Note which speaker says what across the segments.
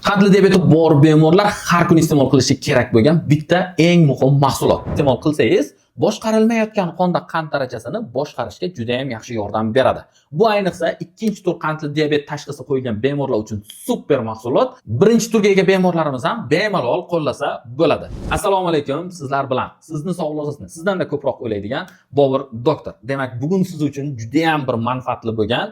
Speaker 1: Qandli diabeti bor bemorlar har kuni iste'mol qilishi kerak bo'lgan bitta eng muhim mahsulot. Iste'mol qilsangiz, boshqarilmayotgan qonda qand darajasini boshqarishga juda ham yaxshi yordam beradi. Bu ayniqsa ikkinchi tur qandli diabet tashxisi qo'yilgan bemorlar uchun super mahsulot. Birinchi turga ega bemorlarimiz ham bemalol qo'llasa bo'ladi. Assalomu alaykum, sizlar bilan sizni sog'lig'ingizni sizdan-da ko'proq o'ylaydigan Bobur doktor. Demak, bugun siz uchun juda ham bir manfaatli bo'lgan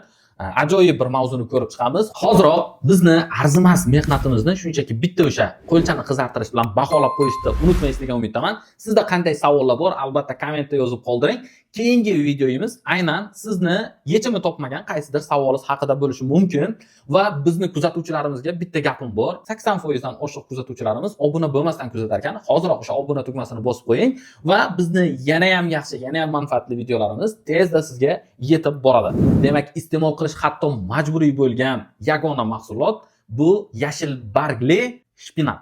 Speaker 1: ajoyib bir mavzuni ko'rib chiqamiz. Hoziroq bizni arzimas mehnatimizni shunchaki bitta o'sha qo'lchani qizartirish bilan baholab qo'yishni unutmaysiz degan umiddaman. Sizda qanday savollar bor, albatta kommentda yozib qoldiring. Keyingi videoyimiz aynan sizni yechimi topmagan qaysidir savolingiz haqida bo'lishi mumkin va bizni kuzatuvchilarimizga bitta gapim bor. 80% dan oshiq kuzatuvchilarimiz obuna bo'lmasdan kuzatar ekan. Hoziroq o'sha obuna tugmasini bosib qo'ying va bizni yana ham yaxshi, yana ham manfaatli videolarimiz tezda sizga yetib boradi. Demak, iste'mol qilish hatto majburiy bo'lgan yagona mahsulot bu yashil bargli shpinat.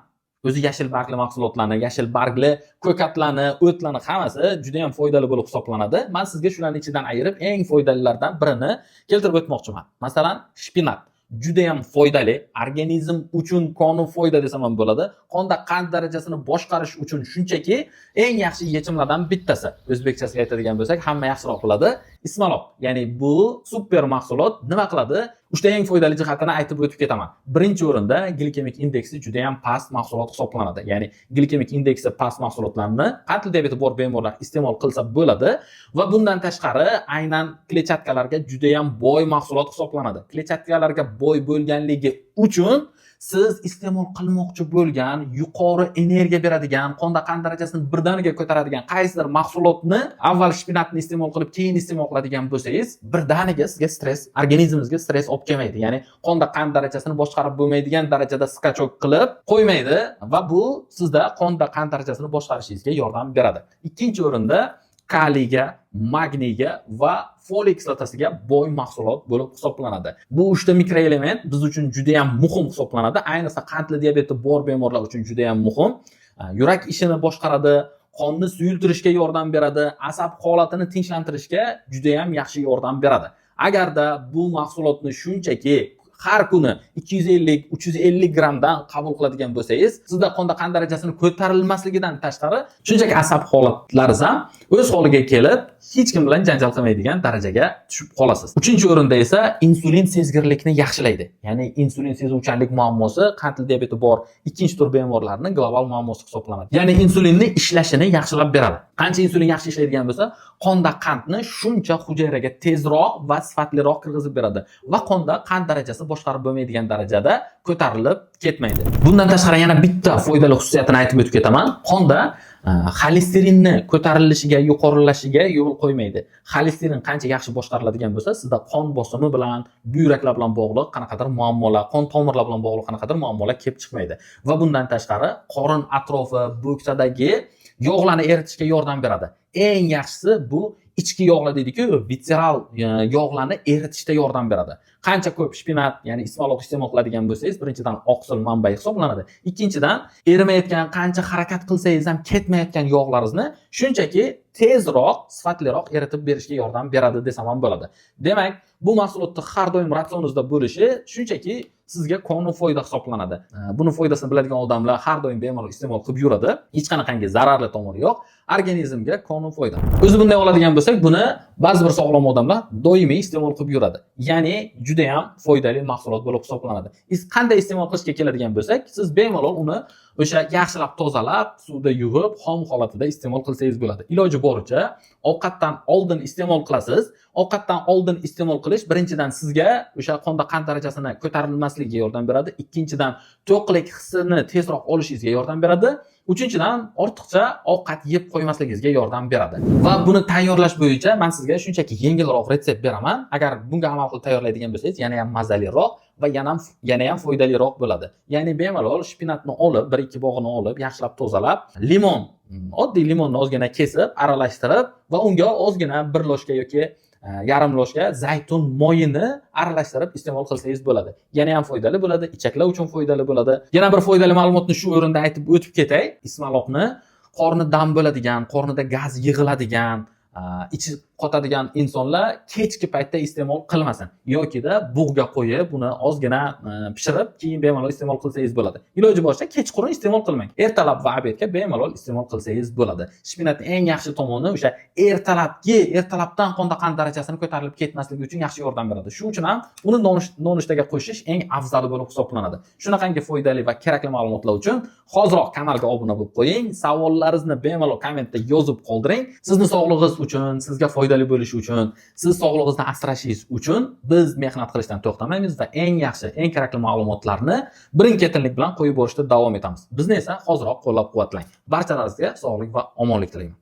Speaker 1: O'zi yashil bargli mahsulotlarni, yashil bargli ko'katlarni, o'tlarni hammasi juda ham foydali bo'lib hisoblanadi. Men sizga shularning ichidan ayirib eng foydalilardan birini keltirib o'tmoqchiman. Masalan, shpinat juda ham foydali, organizm uchun koni foyda desam ham bo'ladi. Qonda qand darajasini boshqarish uchun shunchaki eng yaxshi yechimlardan bittasi. O'zbekchasiga aytadigan bo'lsak, hamma yaxshiroq biladi. Ismaloq, ya'ni bu super mahsulot nima qiladi? Uchta eng foydali jihatini aytib o'tib ketaman. Birinchi o'rinda glikemik indeksi juda ham past mahsulot hisoblanadi. Ya'ni glikemik indeksi past mahsulotlarni qandli diabeti bor bemorlar iste'mol qilsa bo'ladi va bundan tashqari aynan kletchatkalarga juda ham boy mahsulot hisoblanadi. Kletchatkalarga boy bo'lganligi uchun siz iste'mol qilmoqchi bo'lgan yuqori energiya beradigan, qonda qand darajasini birdaniga ko'taradigan qaysidir mahsulotni avval shpinatni iste'mol qilib, keyin iste'mol qiladigan bo'lsangiz, birdaniga sizga stress, organizmingizga stress olib kelmaydi. Ya'ni qonda qand darajasini boshqarib bo'lmaydigan darajada скачок qilib qo'ymaydi va bu sizda qonda qand darajasini boshqarishingizga yordam beradi. Ikkinchi o'rinda kaliyga, magniyga va foliy kislotasiga boy mahsulot bo'lib hisoblanadi. Bu uchta mikroelement biz uchun juda ham muhim hisoblanadi. Ayniqsa qandli diabeti bor bemorlar uchun juda ham muhim. Yurak ishini boshqaradi, qonni suyultirishga yordam beradi, asab holatini tinchlantirishga juda ham yaxshi yordam beradi. Agarda bu mahsulotni shunchaki har kuni 250-350 grammdan qabul qiladigan bo'lsangiz, sizda qonda qand darajasini ko'tarilmasligidan tashqari, shunchaki asab holatlaringiz ham o'z holiga kelib, hech kim bilan janjal qilmaydigan darajaga tushib qolasiz. Uchinchi o'rinda esa insulin sezgirlikni yaxshilaydi. Ya'ni insulin sezuvchanlik muammosi qandli diabeti bor ikkinchi tur bemorlarning global muammosi hisoblanadi. Ya'ni insulinni ishlashini yaxshilab beradi. Qancha insulin yaxshi ishlaydigan bo'lsa, qonda qandni shuncha hujayraga tezroq va sifatliroq kirgizib beradi va qonda qand darajasi boshqarib bo'lmaydigan darajada ko'tarilib ketmaydi. Bundan tashqari yana bitta foydali xususiyatini aytib o'tib ketaman. Qonda xolesterinni ko'tarilishiga, yuqorilashiga yo'l qo'ymaydi. Xolesterin qancha yaxshi boshqariladigan bo'lsa, sizda qon bosimi bilan, buyraklar bilan bog'liq qanaqadir muammolar, qon tomirlar bilan bog'liq qanaqadir muammolar kelib chiqmaydi. Va bundan tashqari qorin atrofi, bo'ksadagi yog'larni eritishga yordam beradi. Eng yaxshisi bu ichki yog'lar deydi-ku, visceral yog'larni eritishda yordam beradi. Qancha ko'p shpinat, ya'ni ismaloq iste'mol qiladigan bo'lsangiz, birinchidan oqsil manbai hisoblanadi. Ikkinchidan erimayotgan, qancha harakat qilsangiz ham ketmayotgan yog'laringizni shunchaki tezroq, sifatliroq eritib berishga yordam beradi desam ham bo'ladi. Demak, bu mahsulotni har doim ratsioningizda bo'lishi shunchaki sizga koni foyda hisoblanadi. Buni foydasini biladigan odamlar har doim bemalol iste'mol qilib yuradi. Hech qanaqangi zararli tomoni yo'q. Organizmga koni foyda. O'zi bunday oladigan bo'lsak, buni ba'zi bir sog'lom odamlar doimiy iste'mol qilib yuradi. Ya'ni juda ham foydali mahsulot bo'lib hisoblanadi. Qanday iste'mol qilishga keladigan bo'lsak, siz bemalol uni o'sha yaxshilab tozalab, suvda yuvib, xom holatida iste'mol qilsangiz bo'ladi. Iloji boricha ovqatdan oldin iste'mol qilasiz. Ovqatdan oldin iste'mol qilish birinchidan sizga o'sha qonda qand darajasini ko'tarilmasligiga yordam beradi. Ikkinchidan to'qlik hissini tezroq olishingizga yordam beradi. Uchinchidan ortiqcha ovqat yeb qo'ymasligingizga yordam beradi. Va buni tayyorlash bo'yicha men sizga shunchaki yengilroq retsept beraman. Agar bunga amal qilib tayyorlaydigan bo'lsangiz, yana ham mazaliroq va yana ham foydaliroq bo'ladi. Ya'ni bemalol shpinatni olib, bir ikki bog'ini olib, yaxshilab tozalab, limon, oddiy limonni ozgina kesib, aralashtirib va unga ozgina bir ложка yoki yarim ложка zaytun moyini aralashtirib iste'mol qilsangiz bo'ladi. Yana ham foydali bo'ladi, ichaklar uchun foydali bo'ladi. Yana bir foydali ma'lumotni shu o'rinda aytib o'tib ketay. Ismaloqni qorni dam bo'ladigan, qornida gaz yig'iladigan, Ichi qotadigan insonlar kechki paytda iste'mol qilmasin yokida bug'ga qo'yib, uni ozgina pishirib, keyin bemalol iste'mol qilsangiz bo'ladi. Iloji boricha kechqurun iste'mol qilmang. Ertalab va обед ga bemalol iste'mol qilsangiz bo'ladi. Shpinatning eng yaxshi tomoni o'sha ertalabdan qonda qand darajasini ko'tarilib ketmasligi uchun yaxshi yordam beradi. Shuning uchun ham uni nonushtaga qo'shish eng afzali bo'lib hisoblanadi. Shunaqangi foydali va kerakli ma'lumotlar uchun hoziroq kanalga obuna bo'lib qo'ying. Savollaringizni bemalol kommentda yozib qoldiring. Sizni sog'lig'ingiz uchun, sizga foydali bo'lishi uchun, siz sog'lig'ingizni asrashingiz uchun biz mehnat qilishdan to'xtamaymiz va eng yaxshi, eng kerakli ma'lumotlarni birin ketinlik bilan qo'yib borishda davom etamiz. Bizni esa hoziroq qo'llab-quvvatlang. Barchalaringizga sog'lik va omonlik tilayman.